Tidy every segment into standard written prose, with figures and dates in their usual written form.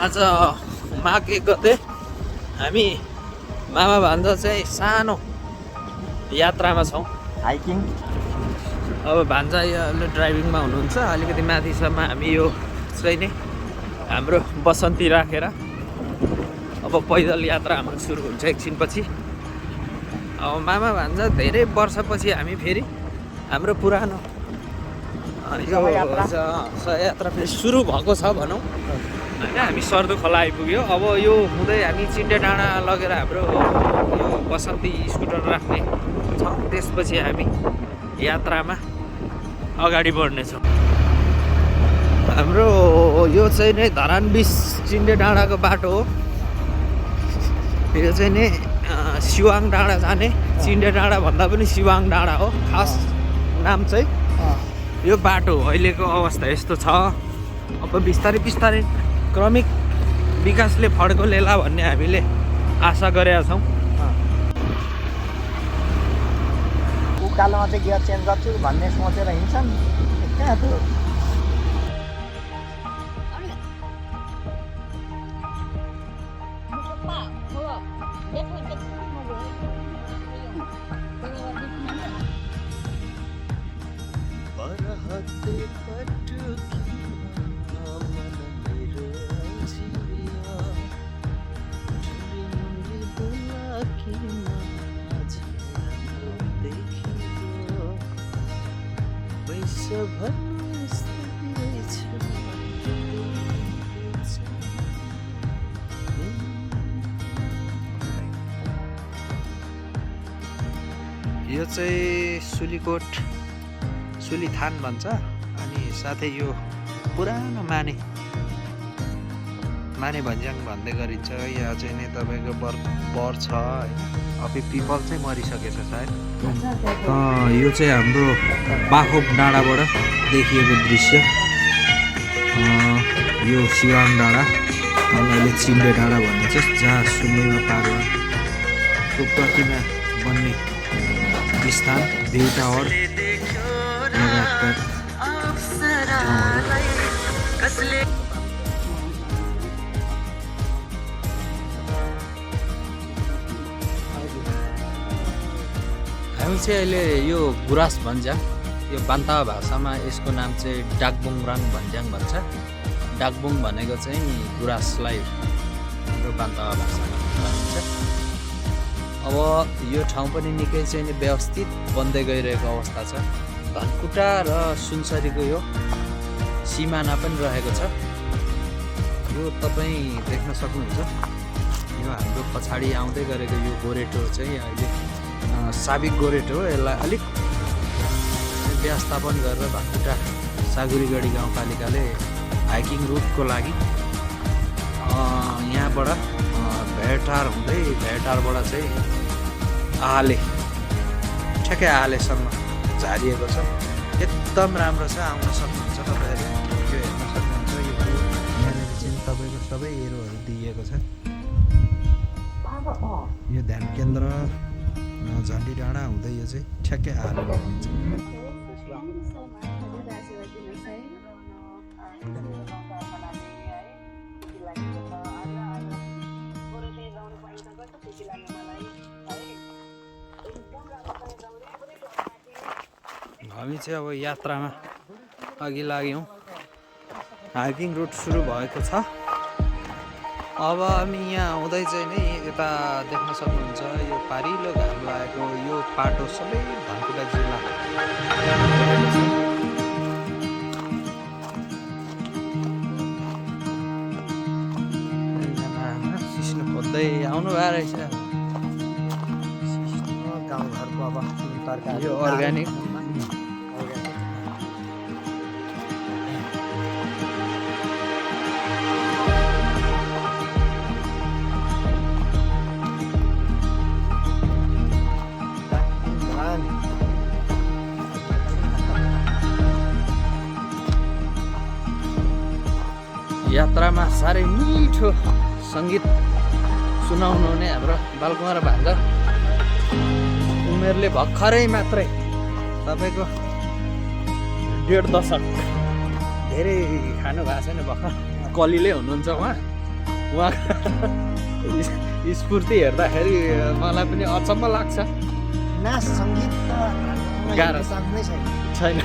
आज माघ 1 गते हामी मामा भान्जा चाहिँ सानो यात्रामा छौँ। हाइकिङ। अब भान्जा यो ड्राइभिङमा हुनुहुन्छ, अलिकति माथिसम्म हामी यो चाहिँ नि हाम्रो बसन्ती राखेर अब पैदल यात्रा हाम्रो सुरु हुन्छ एकछिनपछि। अब मामा भान्जा धेरै वर्षपछि हामी फेरि हाम्रो पुरानो यो यात्रा फेरि सुरु भएको छ भनौँ होइन। हामी सर्दो खोला आइपुग्यो। अब यो हुँदै हामी चिन्डे डाँडा लगेर हाम्रो यो बसन्ती स्कुटर राख्ने छौँ। त्यसपछि हामी यात्रामा अगाडि बढ्नेछौँ। हाम्रो यो चाहिँ नै धरान 20 चिन्डे डाँडाको बाटो हो। यो चाहिँ नि सिवाङ डाँडा जाने, चिन्डे डाँडा भन्दा पनि सिवाङ डाँडा हो खास नाम चाहिँ। यो बाटो अहिलेको अवस्था यस्तो छ। अब बिस्तारै बिस्तारै क्रमिक विकासले फड्को लेला भन्ने हामीले आशा गरेका छौँ। उकालोमा चाहिँ गियर चेन्ज गर्छु भन्ने सोचेर हिँड्छन्। कहाँ त यो चाहिँ सुलीकोट सुलीथान भन्छ। अनि साथै यो पुरानो माने भन्ज्याङ भन्दै गरिन्छ। यहाँ चाहिँ नि तपाईँको बर छ होइन। अब पिपल चाहिँ मरिसकेछ सायद। यो चाहिँ हाम्रो बाखोप डाँडाबाट देखिएको दृश्य। यो सिवाङ डाँडा, अहिले चिन्डे डाँडा भनिन्छ, जहाँ सुन्दैमा पार्वको प्रतिमा बन्ने स्थान, भ्यू टावर लगायतका हामी चाहिँ अहिले यो गुराँस भन्ज्याङ, यो बान्तावा भाषामा यसको नाम चाहिँ डाकबुङराङ भन्ज्याङ भन्छ। डाकबुङ भनेको चाहिँ गुराँसलाई हाम्रो बान्तावा भाषामा भनिन्छ। अब यो ठाउँ पनि निकै चाहिँ नि व्यवस्थित बन्दै गइरहेको अवस्था छ। धनकुटा र सुनसरीको यो सिमाना पनि रहेको छ। यो तपाईँ देख्न सक्नुहुन्छ। यो हाम्रो पछाडि आउँदै गरेको यो गोरेटो चाहिँ अहिले साबिक गोरेटो हो। यसलाई अलिक व्यवस्थापन गरेर धनकुटा सागुरीगढी गाउँपालिकाले हाइकिङ रुटको लागि यहाँबाट भेटार हुँदै भेटारबाट चाहिँ आले ठ्याक्कै आलेसम्म झारिएको छ। एकदम राम्रो छ। आउन सक्नुहुन्छ तपाईँहरू, यो हेर्न सक्नुहुन्छ। यो यहाँनिर चाहिँ तपाईँको सबै एरोहरू दिइएको छ। यो ध्यान केन्द्र झन्डी डाँडा हुँदै यो चाहिँ ठ्याक्कै आलेमा हुन्छ। हामी चाहिँ अब यात्रामा अघि लाग्यौँ। हाइकिङ रुट सुरु भएको छ। अब हामी यहाँ आउँदै चाहिँ नि यता देख्न सक्नुहुन्छ यो पारिलो घाम लागेको यो पाटो सबै धनकुटा जिल्ला सिस्नो खोज्दै आउनु भएको रहेछ। गाउँघरको अब तरकारी यो अर्ग्यानिक यात्रामा साह्रै मिठो सङ्गीत सुनाउनु हुने हाम्रो बालकुमार भान्जा। उमेरले भर्खरै मात्रै तपाईँको 1.5 दशक धेरै खानु भएको छैन भर्खर कलिलै हुनुहुन्छ उहाँ। उहाँको स्फूर्ति हेर्दाखेरि मलाई पनि अचम्म लाग्छ। नाच सङ्गीत त गाह्रो सक्नै छैन। छैन।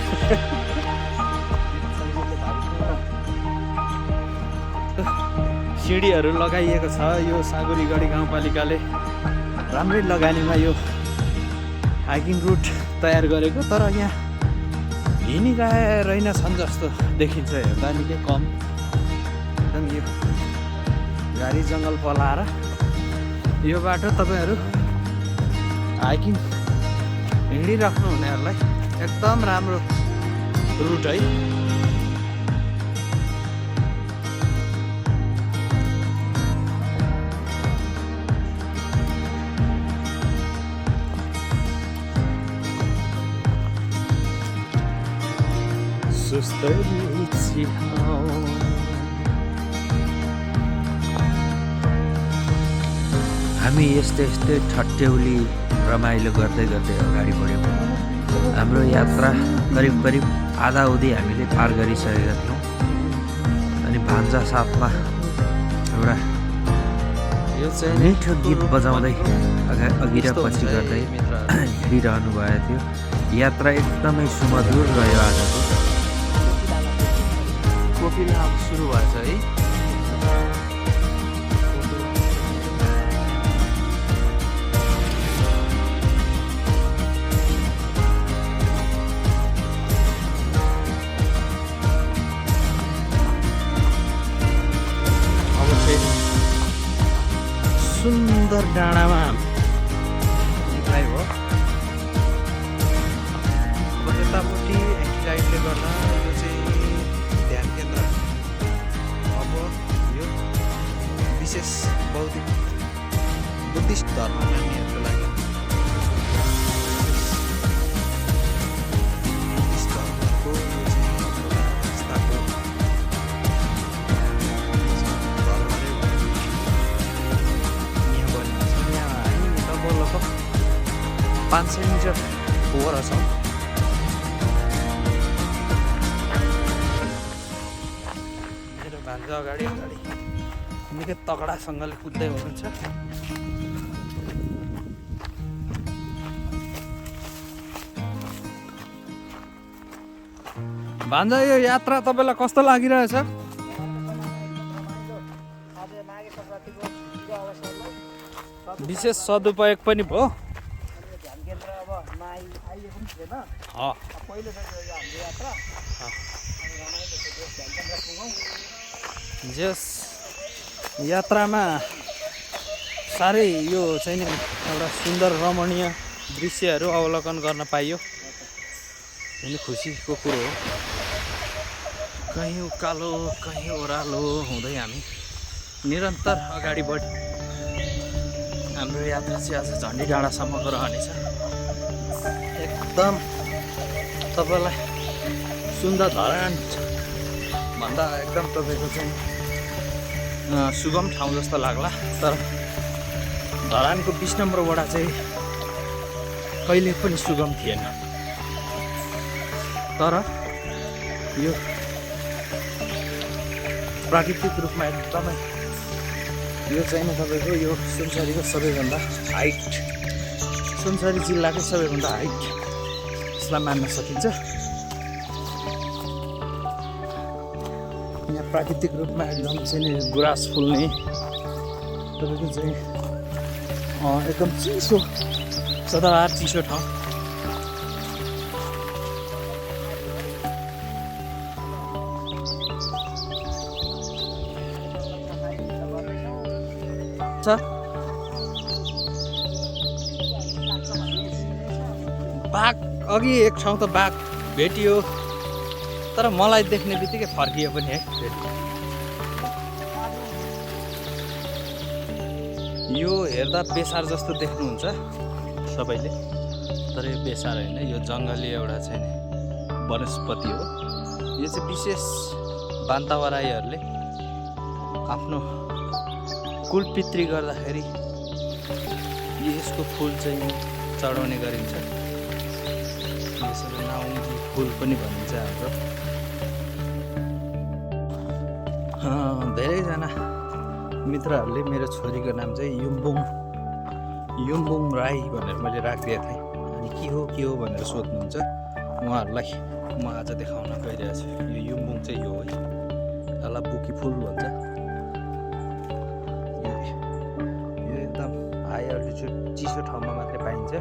सिँढीहरू लगाइएको छ यो साँगुरीगढी गाउँपालिकाले राम्रै लगानीमा यो हाइकिङ रुट तयार गरेको, तर यहाँ हिँडिरहेर छैन जस्तो देखिन्छ हेर्दा निकै कम। एकदम यो गाडी जङ्गल पलाएर यो बाटो तपाईँहरू हाइकिङ हिँडिराख्नु हुनेहरूलाई एकदम राम्रो रुट है। हामी यस्तै ठट्यौली रमाइलो गर्दै गर्दै अगाडि बढ्यौँ। हाम्रो यात्रा करिब करिब आधाउधी हामीले पार गरिसकेका थियौँ। अनि भान्जा साथमा एउटा यो चाहिँ मिठो गीत बजाउँदै अघि र पछि गर्दै हिँडिरहनु भएको थियो। यात्रा एकदमै सुमधुर रह्यो आजको। कोकिला अब सुरु भएछ है। सुन्दर डाँडामा निकाइ हो। अब यतापट्टि एन्टिलाइटले गर्दा यो चाहिँ ध्यान केन्द्र। अब यो विशेष बौद्धिक बुद्धिस्ट धर्म मान्नेहरूको लागि बुद्धिस्ट धर्मको यो चाहिँ एउटा स्थापना लगभग 500 मिटर ओभर छ। मेरो भान्जा अगाडि निकै तगडासँगले कुद्दै हुनुहुन्छ। भान्जा यो यात्रा तपाईँलाई कस्तो लागिरहेछ? विशेष सदुपयोग पनि भयो। जस यात्रामा साह्रै यो चाहिँ नि एउटा सुन्दर रमणीय दृश्यहरू अवलोकन गर्न पाइयो। अनि खुसीको कुरो हो। कहीँ उकालो कहीँ ओह्रालो हुँदै हामी निरन्तर अगाडि बढ्यौँ। हाम्रो यात्रा चाहिँ आज झन्डी डाँडासम्मको रहनेछ। एकदम तपाईँलाई सुन्दर धरान भन्दा एकदम तपाईँको चाहिँ सुगम ठाउँ जस्तो लाग्ला। तर धरानको 20 नम्बर वडा चाहिँ कहिले पनि सुगम थिएन। तर यो प्राकृतिक रूपमा एकदमै यो चाहिँ तपाईँको यो सुनसरीको सबैभन्दा हाइट, सुनसरी जिल्लाकै सबैभन्दा हाइट यसलाई मान्न सकिन्छ। यहाँ प्राकृतिक रूपमा एकदम चाहिँ गुराँस फुल्ने तपाईँको चाहिँ एकदम चिसो सदाबहार चिसो ठाउँ। बाघ अघि एक ठाउँ त बाघ भेटियो, तर मलाई देख्ने बित्तिकै फर्कियो पनि है। यो हेर्दा बेसार जस्तो देख्नुहुन्छ सबैले, तर यो बेसार होइन, यो जङ्गली एउटा चाहिँ वनस्पति हो। यो चाहिँ विशेष बान्तावराईहरूले आफ्नो कुलपितृ गर्दाखेरि यसको फुल चाहिँ चढाउने गरिन्छ। यसरी नाउङ्गी फुल पनि भनिन्छ हाम्रो। धेरैजना मित्रहरूले मेरो छोरीको नाम चाहिँ युम्बुङ राई भनेर मैले राखिदिएको थिएँ। अनि के हो भनेर सोध्नुहुन्छ उहाँहरूलाई म आज देखाउन गइरहेको छु। यो युम्बुङ चाहिँ यो है, यसलाई बुकी फुल भन्छ। यो एकदम हाई अल्टिच्युड चिसो ठाउँमा मात्रै पाइन्छ।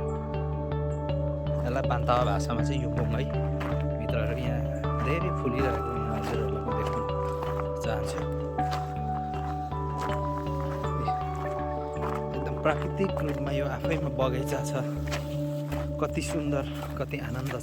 यसलाई बान्तावा भाषामा चाहिँ युम्बुङ है। मित्रहरू यहाँ धेरै फुलिरहेको यहाँ हजुरहरूलाई म देखाउन चाहन्छु। एकदम प्राकृतिक रूपमा यो आफैमा बगैँचा छ। कति सुन्दर, कति आनन्द छ।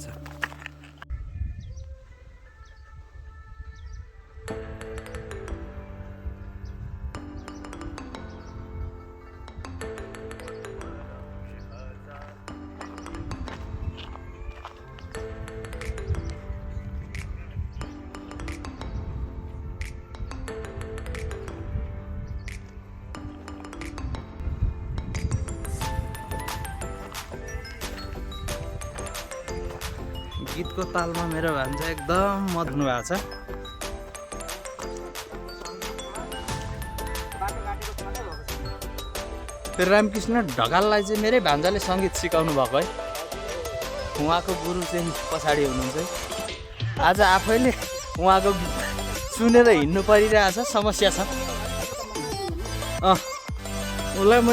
गीतको तालमा मेरो भान्जा एकदम मद्नु भएको छ। त्यो रामकृष्ण ढकाललाई चाहिँ मेरै भान्जाले सङ्गीत सिकाउनु भएको है। उहाँको गुरु चाहिँ पछाडि हुनुहुन्छ है। आज आफैले उहाँको गीत सुनेर हिँड्नु परिरहेछ, समस्या छ। उसलाई म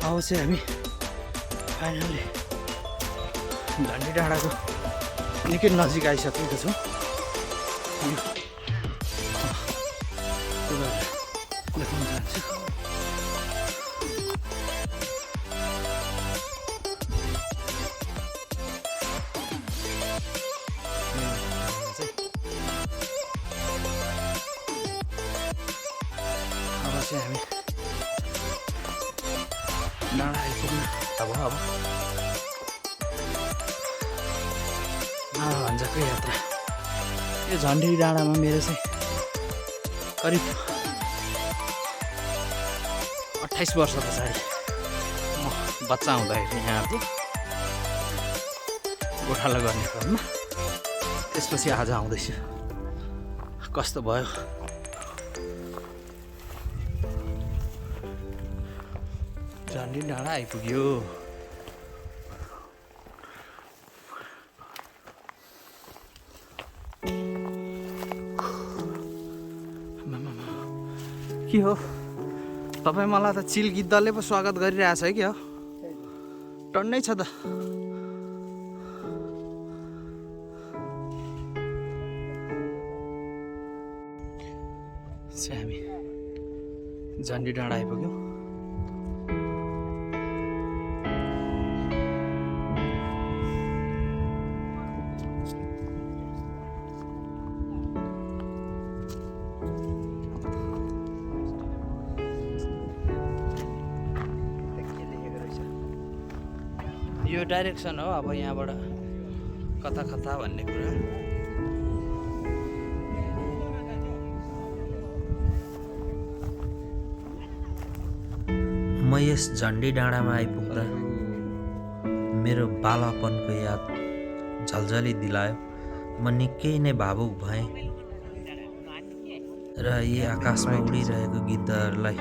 अब चाहिँ हामी फाइनली झन्डी डाँडाको निकै नजिक आइसकेको छौँ। देखाउन चाहन्छु। अब चाहिँ हामी डाँडा आइपुग्नु अब भान्जाको यात्रा। यो झन्डी डाँडामा मेरो चाहिँ करिब 28 वर्ष पछाडि म बच्चा हुँदाखेरि यहाँ थिएँ गोठाला गर्ने क्रममा। त्यसपछि आज आउँदैछु। कस्तो भयो। झन्डी डाँडा आइपुग्यो। के हो तपाईँ मलाई त चिल गिद्धले पो स्वागत गरिरहेछ है। के हो टन्नै छ त। हामी झन्डी डाँडा आइपुग्यौँ। यो डाइरेक्सन हो अब यहाँबाट कता कता भन्ने कुरा। म यस झन्डी डाँडामा आइपुग्दा मेरो बालापनको याद झल्झली दिलायो। म निकै नै भावुक भएँ र यी आकाशमा उडिरहेको गिद्धहरूलाई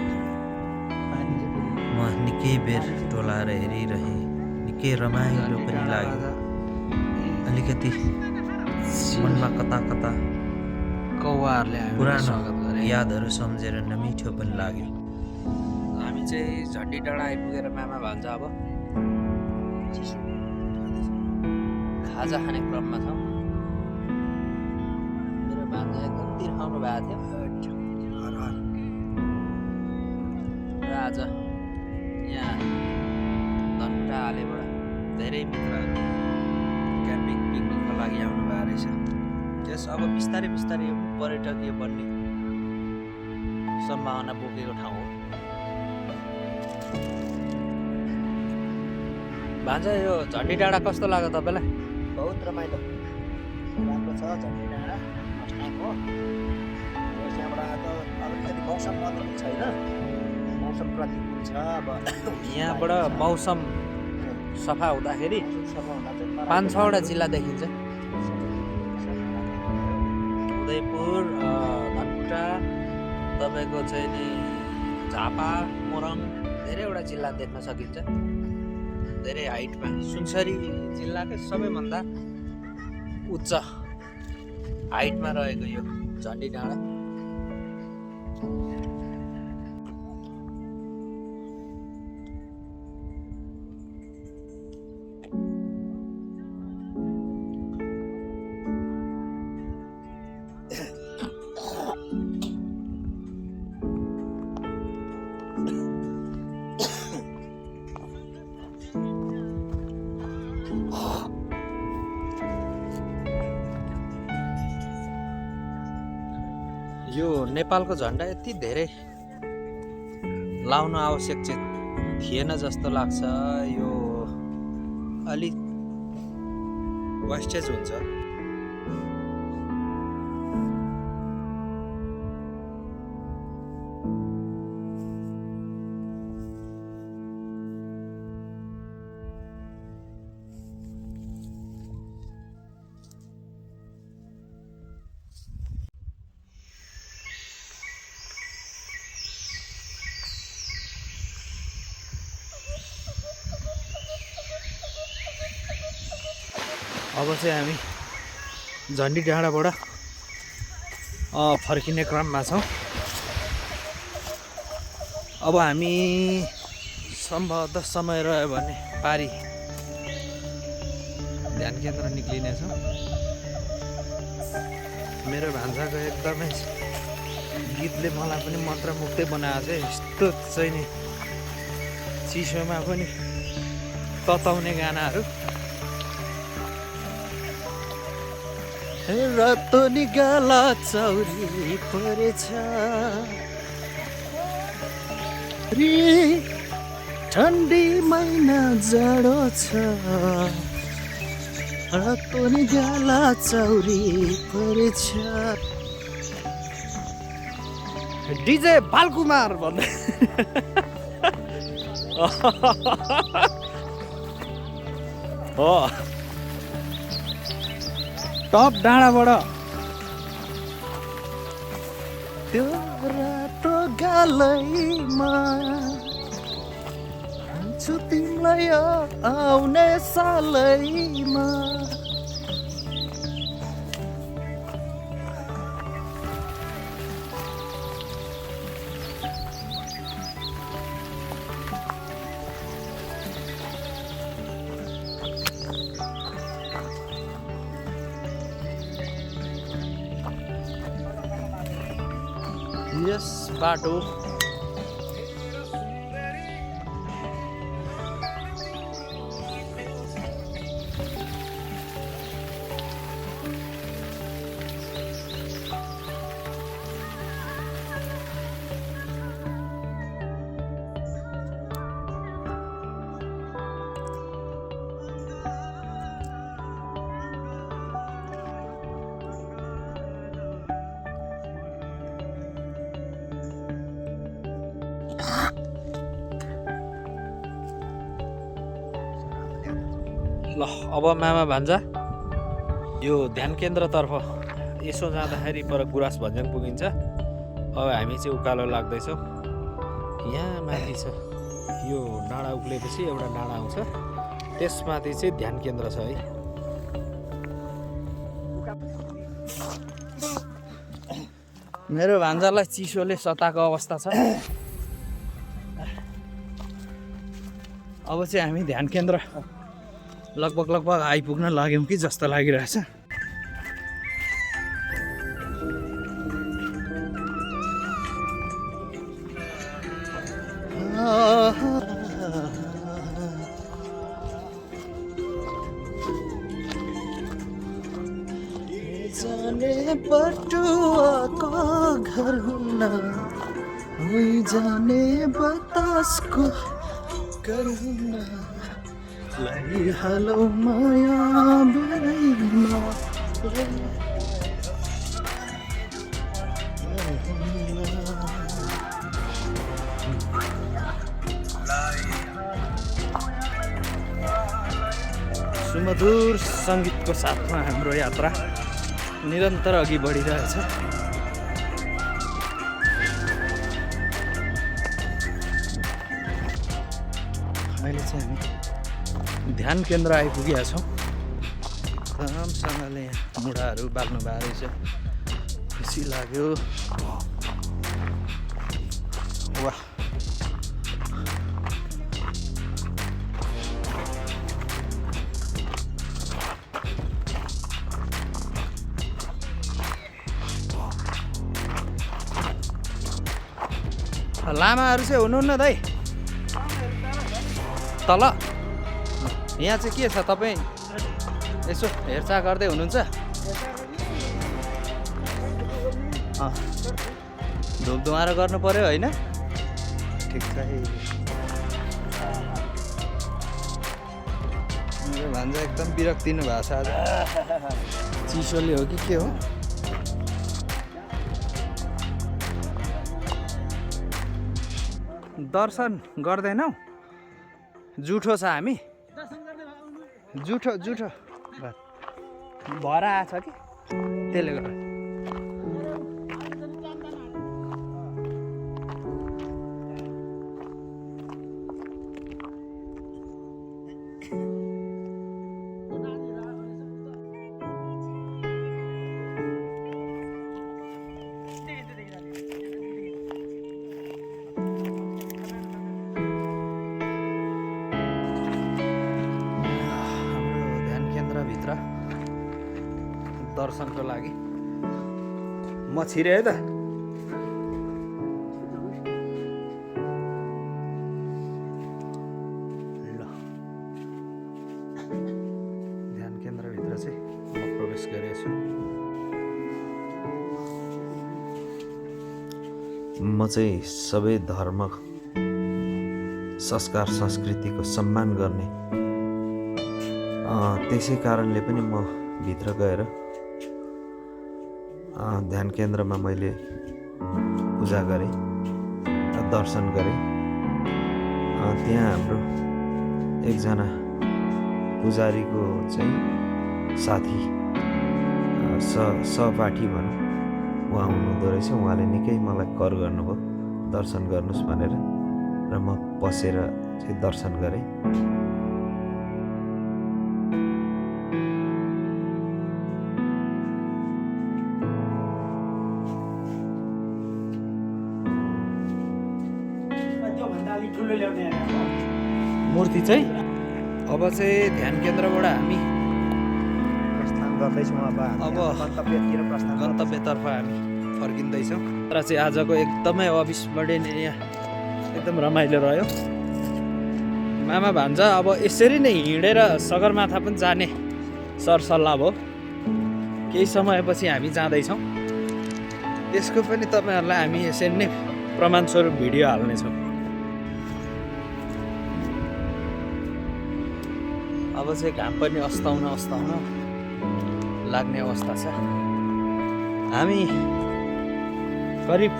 म निकै बेर टोलाएर हेरिरहेँ। निकै रमाइलो पनि लाग्यो। अलिकति मनमा कता कता कौवाहरूले पुरानो यादहरू सम्झेर नमिठो पनि लाग्यो। हामी चाहिँ झन्डी डाँडा आइपुगेर मामा भान्जा अब खाजा खाने क्रममा छौँ। मेरो भान्जा एकदम तिर्खाउनु भएको थियो। धेरै मित्रहरू क्याम्पिङ पिकनिकको लागि आउनु भएको रहेछ। त्यस अब बिस्तारै बिस्तारै पर्यटकीय बन्ने सम्भावना बोकेको ठाउँ हो। भान्जा यो झन्डी डाँडा कस्तो लाग्यो तपाईँलाई? बहुत रमाइलो राम्रो छ झन्डी डाँडा फर्स्ट टाइम हो। यहाँबाट त अलिकति मौसम अनुकूल छैन, मौसम प्रतिकूल छ। अब यहाँबाट मौसम सफा हुँदाखेरि सफा हुँदा चाहिँ 5-6वटा जिल्ला देखिन्छ। उदयपुर, धनकुटा, तपाईँको चाहिँ नि झापा, मोरङ, धेरैवटा जिल्ला देख्न सकिन्छ धेरै हाइटमा। सुनसरी जिल्लाकै सबैभन्दा उच्च हाइटमा रहेको यो झन्डी डाँडा। यो नेपालको झन्डा यति धेरै लाउन आवश्यक चाहिँ थिएन जस्तो लाग्छ। यो अलिक वेस्टेज हुन्छ। अब चाहिँ हामी झन्डी डाँडाबाट फर्किने क्रममा छौँ। अब हामी सम्भवतः समय रह्यो भने पारी ध्यान केन्द्र निक्लिनेछौँ। मेरो भान्साको एकदमै गीतले मलाई पनि मन्त्रमुग्धै बनाएको छ। यस्तो चाहिँ नि चिसोमा पनि तताउने गानाहरू। रातो निगाला चौरी परेछ रे, ठन्डी महिना जाडो छ, रातो निगाला चौरी परेछ। डिजे बालकुमार भन्दै हो टप डाँडाबाट त्यो रातो गालैमा छु तिमीलाई आउने सालैमा। यस बाटो ल। अब मामा भान्जा यो ध्यान केन्द्रतर्फ यसो जाँदाखेरि पर गुराँस भञ्ज्याङ पुगिन्छ। अब हामी चाहिँ उकालो लाग्दैछौँ। यहाँ माथि छ यो डाँडा उक्लेपछि एउटा डाँडा आउँछ, त्यसमाथि चाहिँ ध्यान केन्द्र छ है। मेरो भान्जालाई चिसोले सताएको अवस्था छ। अब चाहिँ हामी ध्यान केन्द्र लगभग आइपुग्न लाग्यौँ कि जस्तो लागिरहेछ। पटुवाको घर हुन्न जाने बतासको घर हुन्न लैहालौ माया बेरैमा सुमधुर सङ्गीतको साथमा हाम्रो यात्रा निरन्तर अघि बढिरहेछ। अहिले चाहिँ हामी ध्यान केन्द्र आइपुगेका छौँ। राम्रोसँगले यहाँ मुढाहरू बाल्नु भएको रहेछ, खुसी लाग्यो। वाह लामाहरू चाहिँ हुनुहुन्न दाइ तल? यहाँ चाहिँ के छ, तपाईँ यसो हेरचाह गर्दै हुनुहुन्छ? धुपधुमारो गर्नु पर्यो होइन? ठिक छ। मेरो भान्जा एकदम बिरक्तिनु भएको छ आज। चिसोले हो कि के हो? दर्शन गर्दैनौ? जुठो छ हामी, जुठो भएर आएछ कि त्यसले गर्दा। भित्र दर्शनको लागि म छिरे है त। ल ध्यान केन्द्रभित्र चाहिँ म प्रवेश गरेको छु। म चाहिँ सबै धर्म संस्कार संस्कृतिको सम्मान गर्ने, त्यसै कारणले पनि म भित्र गएर ध्यान केन्द्रमा मैले पूजा गरेँ, दर्शन गरेँ। त्यहाँ हाम्रो एकजना पुजारीको चाहिँ साथी सहपाठी भनौँ उहाँ हुनुहुँदो रहेछ। उहाँले निकै मलाई कर गर्नुभयो दर्शन गर्नुहोस् भनेर, र म पसेर चाहिँ दर्शन गरेँ। मूर्ति चाहिँ अब चाहिँ ध्यान केन्द्रबाट हामी प्रस्थान गर्दैछौँ। अब गन्तव्यतर्फ हामी फर्किँदैछौँ। तर चाहिँ आजको एकदमै अविस्मरणीय, एकदम रमाइलो रह्यो। मामा भान्जा अब यसरी नै हिँडेर सगरमाथा पनि जाने सरसल्लाह भयो। केही समयपछि हामी जाँदैछौँ। त्यसको पनि तपाईँहरूलाई हामी यसरी नै प्रमाणस्वरूप भिडियो हाल्नेछौँ। अब चाहिँ घाम पनि अस्ताउन लाग्ने अवस्था छ। हामी करिब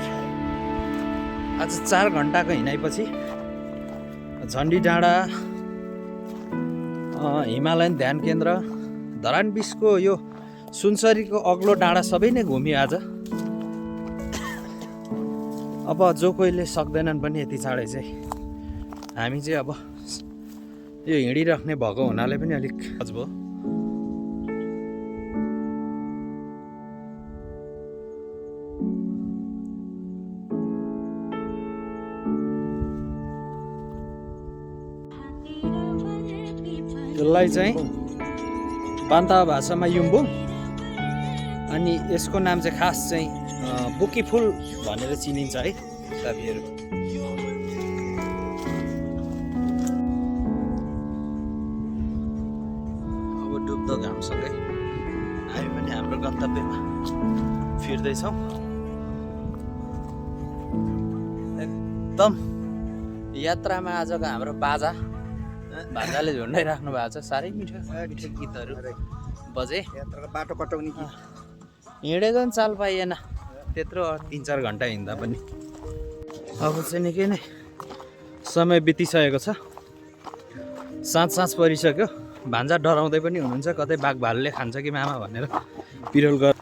आज 4 घन्टाको हिँडाइपछि झन्डी डाँडा, हिमालयन ध्यान केन्द्र, धरान बिचको यो सुनसरीको अग्लो डाँडा सबै नै घुम्यो आज। अब जो कोहीले सक्दैनन् पनि यति चाँडै चाहिँ हामी चाहिँ अब यो हिँडिराख्ने भएको हुनाले पनि अलिक खज भयो। यसलाई चाहिँ बान्ता भाषामा युम्बुङ, अनि यसको नाम चाहिँ खास चाहिँ बुकी फुल भनेर चिनिन्छ है साथीहरू। अब डुब्दो घामसँगै हामी पनि हाम्रो हाम्रो गन्तव्यमा फिर्दैछौँ। एकदम यात्रामा आजको हाम्रो बाजाले झुन्डाइराख्नु भएको छ। साह्रै मिठो मिठो गीतहरू बजे। यात्राको बाटो कटाउने कि हिँडेको पनि चाल पाइएन त्यत्रो 3-4 घन्टा हिँड्दा पनि। अब चाहिँ निकै नै समय बितिसकेको छ, साँझ परिसक्यो। भान्जा डराउँदै पनि हुनुहुन्छ, कतै बाघ भालुले खान्छ कि मामा भनेर पिरोल गर।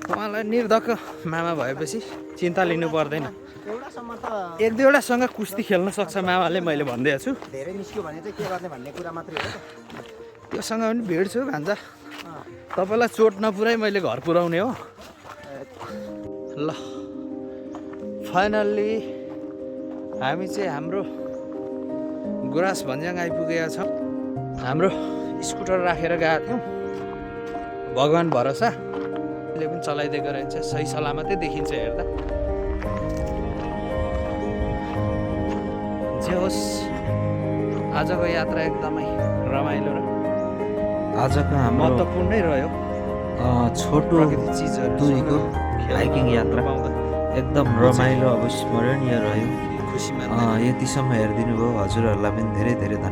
उहाँलाई निर्धक्क मामा भएपछि चिन्ता लिनु पर्दैन। एउटासम्म त 1-2वटासँग कुस्ती खेल्न सक्छ मामाले, मैले भन्दैछु छु। धेरै निस्क्यो भने चाहिँ के गर्ने भन्ने कुरा मात्रै हो त। त्योसँग पनि भिड्छु भान्जा। तपाईँलाई चोट नपुऱ्याइ मैले घर पुऱ्याउने हो। ल फाइनल्ली हामी चाहिँ हाम्रो गुराँस भन्ज्याङ आइपुगेका छौँ। हाम्रो स्कुटर राखेर गएको थियौँ, भगवान् भरोसा ले पनि चलाइदिएको रहेछ, सही सलामतै देखिन्छ हेर्दा। जे होस् आजको यात्रा एकदमै रमाइलो र आजको हाम्रो महत्त्वपूर्णै रह्यो। छोटो प्रकृति चिजहरू दूरीको हाइकिङ यात्रा पाउँदा एकदम रमाइलो अविस्मरणीय रह्यो। खुसी यतिसम्म हेरिदिनु भयो हजुरहरूलाई पनि धेरै धेरै धन्यवाद।